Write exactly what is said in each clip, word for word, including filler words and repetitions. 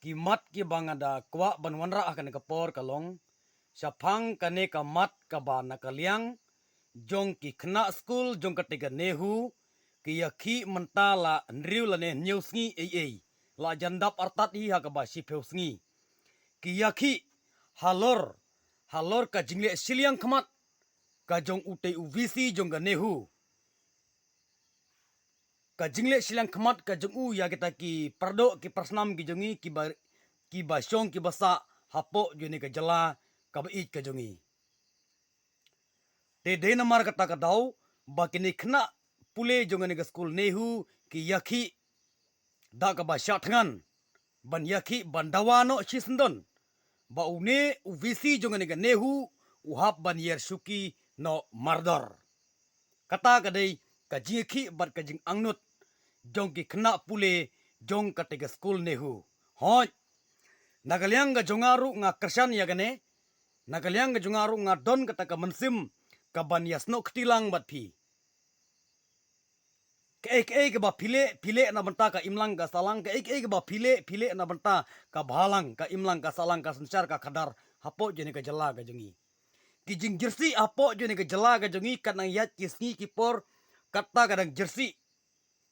Ki mat kiba nga da kwah ban wanrah ha kane ka por ka long shaphang kane ka mat kaba na ka liang jong ki khynnah skul jong kata ka NEHU ki ïakhih mynta la hynriew lane hynñiew sngi ei ei. La jan dap artat hi ha kaba shiphew sngi. Ki ïakhih halor, halor ka jingleh shiliang khmat ka jong utei u VC jong ka NEHU. Ka jingleh shiliang khmat ka jong u ïa kita ki pardoh ki parsnam ki jong ngi kiba, kiba shong kiba sah hapoh jong kane ka jylla kaba ïeit ka jong ngi. Te dei namar kata ka daw ba kine khynnah pule jong kane ka skul NEHU ki ïakhih da kaba shah thngan ban ïakhih ban dawa noh shisyndon ba une u VC jong kane ka NEHU u hap ban ïar shuki noh mardor. Kata ka dei ka jingïakhih bad ka jingangnud jong ki khynnah pule jong kata ka skul NEHU. Hooid. Na ka liang ka jong nga ruh nga kyrshan ïa kane. Na ka liang ka jong nga ruh nga don kata ka mynsiem kaban ïasnoh kti lang bad phi. Kaei kaei kaba phi leh, phi leh na bynta ka imlang ka sahlang, kaei kaei kaba phi leh, phi leh na bynta ka bhalang ka imlang ka sahlang ka synshar ka khadar hapoh jong kane ka jylla ka jong ngi. Ki jingjyrsieh hapoh jong kane ka jylla ka jong ngi kat nang ïaid ki sngi ki por kata ka dang jyrsieh.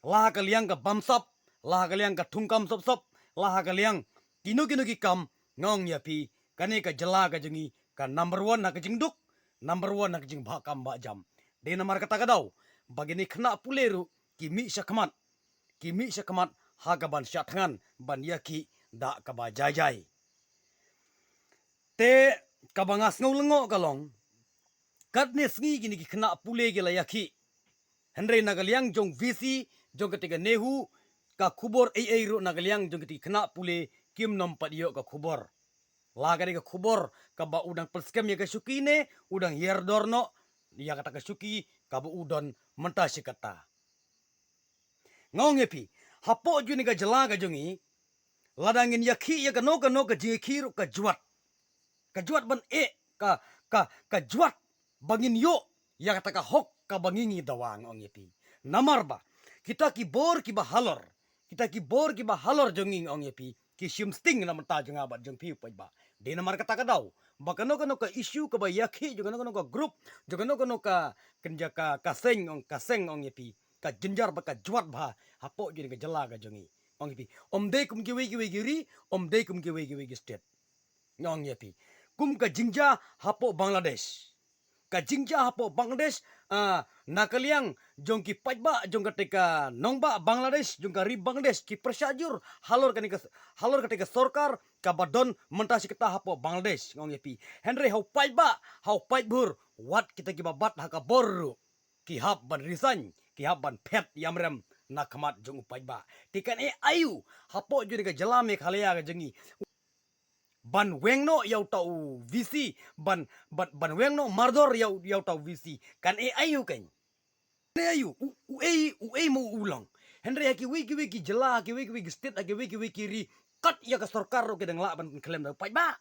La ha ka liang ka bamsap, la ha ka liang ka thungkam sop sop, la ha ka liang kino kino ki kam, nga ong ïa phi kane ka jylla ka jong ngi ka number one ha ka jingduk, number one ha ka jingbha kam bha jam. Dei namar kata ka daw ba kine khynnah pule ruh ki mih shakhmat, ki mih shakhmat ha kaban shah thngan ban ïakhih da kaba jai jai. Te kaba nga sngew lyngngoh ka long katne sngi kine ki khynnah pule ki la ïakhih. Hynrei na ka liang jong VC jong kata ka NEHU ka khubor ei ei ruh na ka liang jong kata ki khynnah pule kim nym pat ïoh ka khubor. La kane ka khubor kaba u dang pynskhem ïa ka shuki ne u dang ïar dor noh ïa kata ka shuki kaba u don mynta shi katta. Nga ong ïa phi, hapoh jong kane ka jylla ka jong ngi, lada ngin ïakhih ïa kano kano ka jingïakhih ruh ka jwat. Ka jwat ban eh, ka, ka, ka jwat ba ngin ïoh ïa kata ka hok kaba ngi ngi dawa, nga ong ïa phi. Namar ba kita ki bor kiba halor, kita ki bor kiba halor jong ngi, nga ong ïa phi, ki shim sting na bynta jong nga bad jong phi u paidbah. Dei namar kata ka daw ba kano kano ka issue kaba ïakhih jong kano kano ka group, jong kano kano ka kynja ka, ka seng, ong, ka seng, ong ïa phi, ka jynjar bad ka jwat bha hapoh jong kane ka jylla ka jong ngi, ong ïa phi. Ym dei kum kiwei kiwei ki ri, ym dei kum kiwei kiwei ki state, nga ong ïa phi. Kum ka jingjia hapoh Bangladesh, ka jingjia hapoh Bangladesh, ah, na ka liang jong ki paidbah jong kata ka nongbah Bangladesh, jong ka ri Bangladesh ki pyrshah jur halor kane ka, halor kata ka sorkar kaba don mynta shi katta hapoh Bangladesh, nga ong ïa phi. Hynrei ha u paidbah, ha u paidbhur, wat kita kiba bat ha ka bor ruh ki hap ban resign, ki hap ban phet ïamrem na khmat jong u paidbah. Te kan eh aïu hapoh jong kane ka jylla Meghalaya ka jong ngi ban weng noh ïa uta u VC, ban, ban, ban weng noh mardor ïa u, ïa uta u VC. Kan eh aïu kan. Kan eh aïu, u, uei, uei mo u long. Hynrei ha kiwei kiwei ki jylla, ha kiwei kiwei ki state, ha kiwei kiwei ki ri, kat ïa ka sorkar ruh ki dang lah ban khlem da u paidbah.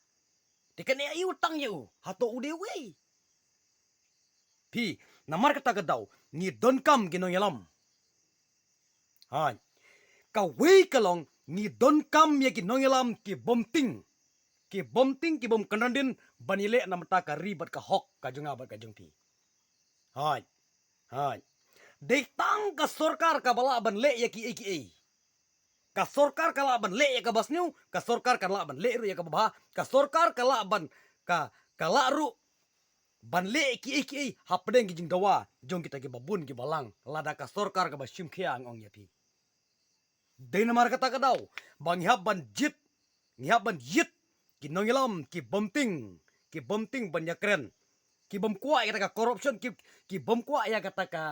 Te kan eh aïu tang ïa u, hato u dei uei? Phi, namar kata ka daw ngi donkam ki nongïalam. Hai. Kawei ka long ngi donkam ïa ki nongïalam ki bym tieng, ki bym tieng, ki bym kynran dien ban ïaleh na bynta ka ri bad ka hok ka jong nga bad ka jong phi. Hai. Hai. Dei tang ka sorkar kaba lah ban leh ïa kiei kiei. Ka sorkar ka lah ban leh ïa kaba sniew, ka sorkar ka lah ban leh ruh ïa kaba bha, ka sorkar ka lah ban, ka, ka lah ruh ban leh kiei kiei hapdeng ki jingdawa jong kita kiba bun kiba lang, lada ka sorkar kaba shim khia, nga ong ïa phi. Dei namar kata ka daw ba ngi hap ban jied, ngi hap ban ïit ki nongïalam ki bym tieng, ki bym tieng ban ïakren, ki bym kwah ïa kata ka corruption, ki, ki bym kwah ïa kata ka,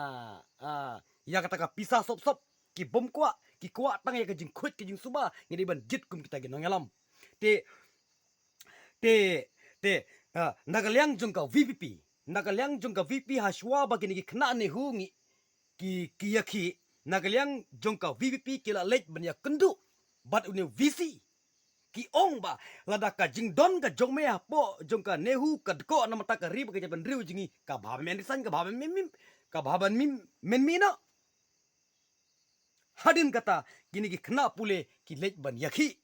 ah, ïa kata ka pisa sop sop, ki bym kwah, ki kwah tang ïa ka jingkhuid ka jingsuba. Ngi dei ban jied kum kita ki nongïalam. Te, te, te, ah, na ka liang jong ka VPP, na ka liang jong ka VPP, ha shuwa ba kine ki khynnah NEHU ngi ki, ki ïakhih, na ka liang jong ka VPP ki la leit ban ïakynduh bad une u VC. Ki ong ba lada ka jingdon ka jong me hapoh jong ka NEHU ka dkoh na bynta ka ri bad ka jaitbynriew jong ngi, ka bha ban men resign, ka bha ban men mih, ka bha ban men mih noh. Hadien kata kine ki khynnah pule ki leit ban ïakhih.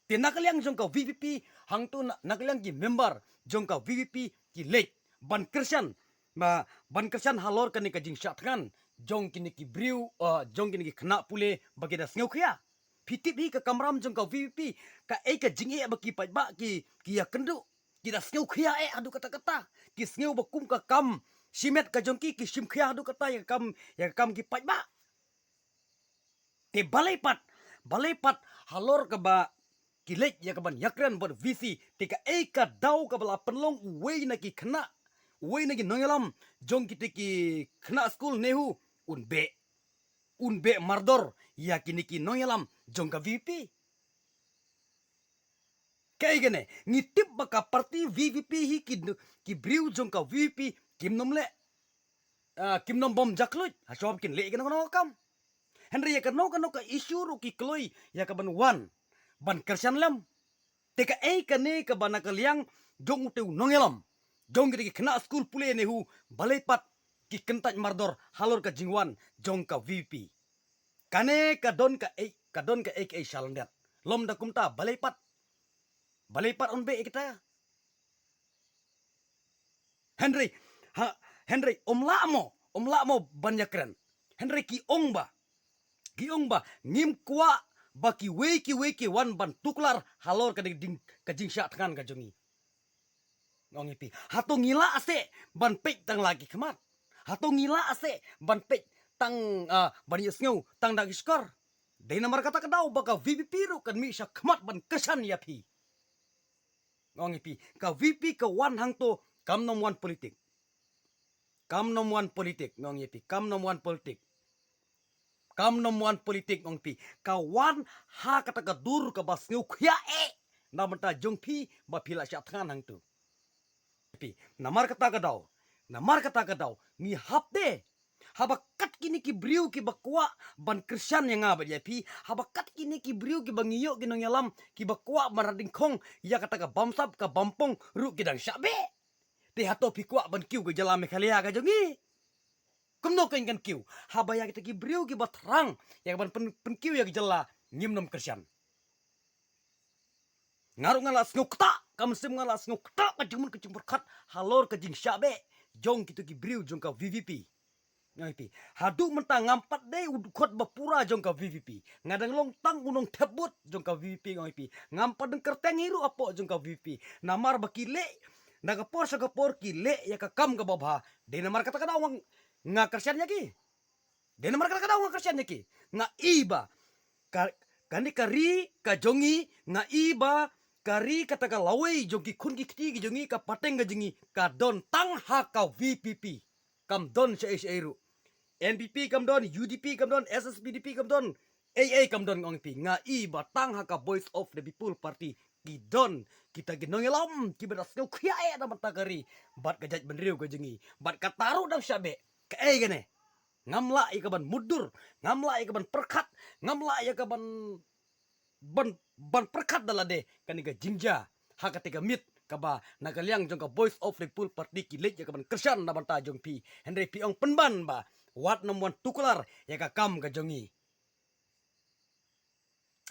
Te na ka liang jong ka V P P, hangto na, na ka liang ki member jong ka V P P ki leit ban kyrshan, ma, ban kyrshan halor kane ka jingshah thngan jong kine ki briew, uh, jong kine ki khynnah pule ba ki da sngewkhia. Phi tip hi ka kamram jong ka V P P, kaei ka jingeh ba ki paidbah ki, ki ïakynduh, ki da sngewkhia eh haduh katta-katta, ki sngew ba kum ka kam shimet ka jong ki, ki shim khia haduh katta ïa ka kam, ïa ka kam ki paidbah. Te balei pat, balei pat halor kaba ki leit ïa kaban ïakren bad V C, te kaei ka daw kaba la pynlong uwei na ki khynnah, uwei na ki nongïalam jong kite ki khynnah skul NEHU un beh, un beh mardor ïa kine ki nongïalam jong ka V P P. Kaei kane, ngi tip ba ka party V P P hi ki, ki briew jong ka V P P kim nym leh, ah, kim nym bom jakluit, ha shwa ba kin leh ïa kano kano ka kam. Hynrei ïa kano kano ka issue ruh ki kloi ïa kaban wan ban kyrshan lem. Te kaei kane kaba na ka liang jong utei u nongïalam jong kite ki khynnah skul pule NEHU, balei pat ki kyntait mardor halor ka jingwan jong ka V P P. Kane ka don kaei, ka don kaei kaei shalyndet. Lymda kumta balei pat, balei pat un beh ïa kita. Hynrei, ha, hynrei ym lah mo, ym lah mo ban ïakren. Hynrei ki ong ba, ki ong ba ngim kwah ba kiwei kiwei ki wan ban tuklar halor ka ding, ka jingshah thngan ka jong ngi. Ong ïa phi, hato ngi lah seh ban peit tang la ki khmat? Hato ngi lah seh ban peit tang, ah, ban ïohsngew tang da ki shkor? Dei namar kata ka daw ba ka V P P ruh kan mih sha khmat ban kyrshan ïa phi. Ong ïa phi, ka V P P ka wan hangto kam nym wan politik. Kam nym wan politik, ong ïa phi, kam nym wan politik. Kam nym wan politik, ong ïa phi. Ka wan ha kata ka dur kaba sngewkhia eh na bynta jong phi ba phi la shah thngan hangto. Phi, namar kata ka daw, namar kata ka daw ngi hap de. Haba kat kine ki briew kiba kwah ban kyrshan ïa nga bad ïa phi, haba kat kine ki briew kiba ngi ïoh ki nongïalam kiba kwah ban rat dyngkhong ïa kata ka bamsap ka bampong ruh ki dang shah beh. Te hato phi kwah ban kiew ka jylla Meghalaya ka jong ngi? Kumno kan kan kiew haba ïa kita ki briew kiba thrang ïa kaban pyn, pynkiew ïa ka jylla ngim nym kyrshan? Nga ruh nga la sngewkta, ka mynsiem nga la sngewkta ka jingmut ka jingpyrkhat halor ka jingshah beh jong kito ki briew jong ka V P P. Nga ong ïa phi, haduh mynta ngam pat dei u dkhot ba pura jong ka V P P. Nga dang long tang u nongthep vote jong ka V P P, nga ong ïa phi. Ngam pat dang kyrteng hi ruh hapoh jong ka V P P. Namar ba ki leh na ka por sha ka por ki leh ïa ka kam kaba bha. Dei namar kata ka daw nga kyrshan ïa ki. Dei namar kata ka daw nga kyrshan ïa ki. Nga i ba ka, kane ka ri ka jong ngi, nga i ba ka ri kata ka lawei jong ki khun ki kti ki jong ngi, ka pateng ka jong ngi ka don tang ha ka V P P. Kam don shaei shaei ruh. N P P kam don, U D P kam don, S S P D P kam don, A A kam don, nga ong ïa phi. Nga i ba tang ha ka Voice of the People Party ki don kita ki nongïalam kiba da sngewkhia eh na bynta ka ri bad ka jaitbynriew ka jong ngi. Bad kata ruh dang shah beh. Kaei kane? Ngam lah ïa kaban mutdur, ngam lah ïa kaban pyrkhat, ngam lah ïa kaban ban, ban pyrkhat da lade kane ka jingjia ha kata ka miet kaba na ka liang jong ka Voice of the People Party ki leit ïa kaban kyrshan na bynta jong phi. Hynrei phi ong pynban ba wat nym wan tuklar ïa ka kam ka jong ngi.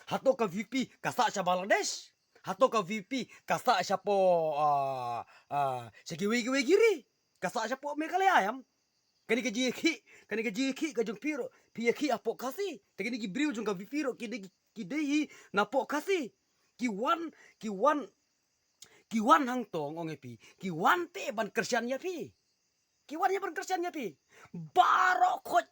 Hato ka V P P ka sah sha Bangladesh? Hato ka V P P ka sah shapoh, ah, ah, sha kiwei kiwei ki ri? Ka sah shapoh Meghalaya ïam? Kane ka jingïakhih, kane ka jingïakhih ka jong phi ruh phi ïakhih hapoh Khasi. Te kine ki briew jong ka V P P ruh ki dei, ki dei hi napoh Khasi. Ki wan, ki wan, ki wan hangto, nga ong ïa phi, ki wan te ban kyrshan ïa phi. Ki wan ïa ban kyrshan ïa phi. Baroh khoit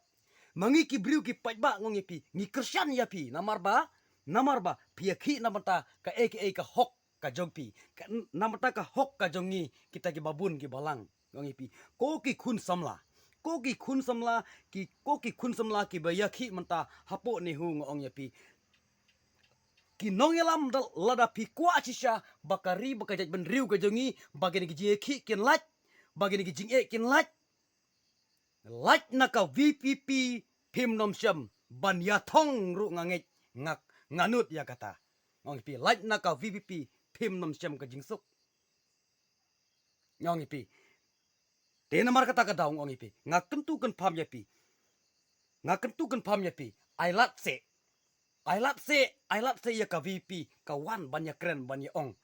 ma ngi ki briew ki paidbah, nga ong ïa phi, ngi kyrshan ïa phi. Namar ba, namar ba phi ïakhih na bynta kaei kaei ka hok ka jong phi, ka, na bynta ka hok ka jong ngi kita kiba bun kiba lang, nga ong ïa phi. Ko ki khun samla, ko ki khun samla, ki, ko ki khun samla kiba ïakhih mynta hapoh NEHU, nga ong ïa phi, ki nongïalam da, lada phi kwah shisha ba ka ri, ba ka jaitbynriew ka jong ngi, ba kine ki jingïakhih kin lait, ba kine ki jingeh kin lait, lait na ka V P P, phim nym shem ban ïathong ruh, nga ngeit, nga, nga nud ïa kata. Nga ong ïa phi, lait na ka V P P, phim nym shem ka jingsuk. Nga ong ïa phi. Te namar kata ka daw, nga ong ïa phi, nga kyntu kynpham ïa phi. Nga kyntu kynpham ïa phi. Ai lad seh. Ai lad se, ai lad se ïa ka VPP ka wan ban ïakren ban ïa ong.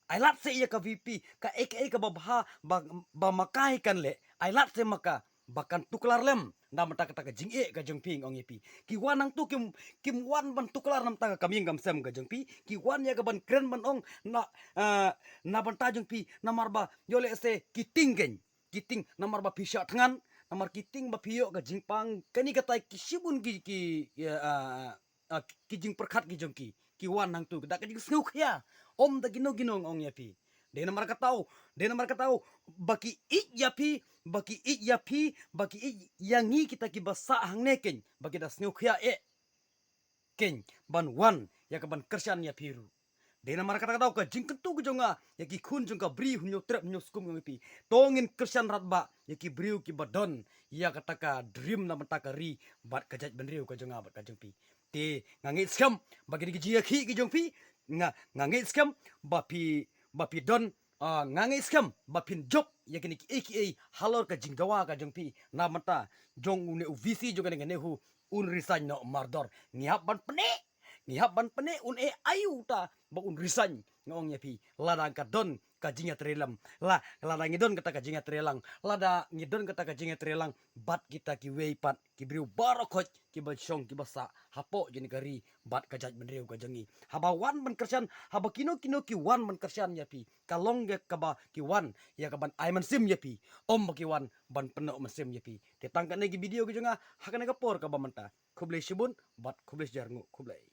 Ai lad se ïa ka VPP ka ei ka ei kaba bha ba, ba ma ka hi kan leh. Ai lad se ma ka ba kan tuklar lem. Na bynta kata ka jingeh ka jong phi nga ong ïa phi. Ki wan hangtu kim, kim wan ban tuklar na bynta ka kam ïing kam sem ka jong phi. Ki wan ïa ka ban kren ban ong na, ah, na bynta jong phi namar ba ïoh leh se ki ting kein. Ki ting namar ba phi shah thngan, namar ki ting ba phi ïoh ka jingpang, kane katai ki shibun ki, ki, ah, ah, ki jingpyrkhat ki jong ki, ki wan hangtu da ka jingsngewkhia. Ym da kino kino nga ong ïa phi. Dei namar kata, dei namar kata ba ki ïeit ïa phi, ba ki ïeit ïa phi, ba ki ïeit ïa ngi kita kiba sah hangne kein, ba ki da sngewkhia eh kein ban wan ïa ka ban kyrshan ïa phi ruh. Dei namar kata kata ka jingkyntu ka jong nga ïa ki khun jong ka Bri Hynñiewtrep Hynñiewskum nga ong ïa phi. To ngin kyrshan radbah ïa ki briew kiba don ïa kata ka dream na bynta ka ri bad ka jaitbynriew ka jong nga bad ka jong phi. Te nga ngeit skhem ba kine ki jingïakhih ki jong phi, nga, nga ngeit skhem ba phi, ba phi don, ah, nga ngeit skhem ba phin jop ïa kine kiei kiei halor ka jingdawa ka jong phi na bynta jong une u VC jong kane ka NEHU un resign noh mardor. Ngi hap ban pyneh, ngi hap ban pyneh un eh aïu ta ba un resign nga ong ïa phi. Lada ka don ka jingïatreilang, la, lada ngi don kata ka jingïatreilang, lada ngi don kata ka jingïatreilang bad kita kiwei pat ki briew baroh khoit kiba shong kiba sah hapoh jong kane ka ri bad ka jaitbynriew ka jong ngi. Haba wan ban kyrshan, haba kino kino ki wan ban kyrshan ïa phi, ka long ïa kaba ki wan ïa ka ban ai mynsiem ïa phi, ym ba ki wan ban pynnoh mynsiem ïa phi. Te tang kane ki video ki jong nga ha kane ka por kaba mynta. Khublei shibun bad khublei shihajar nguh, khublei.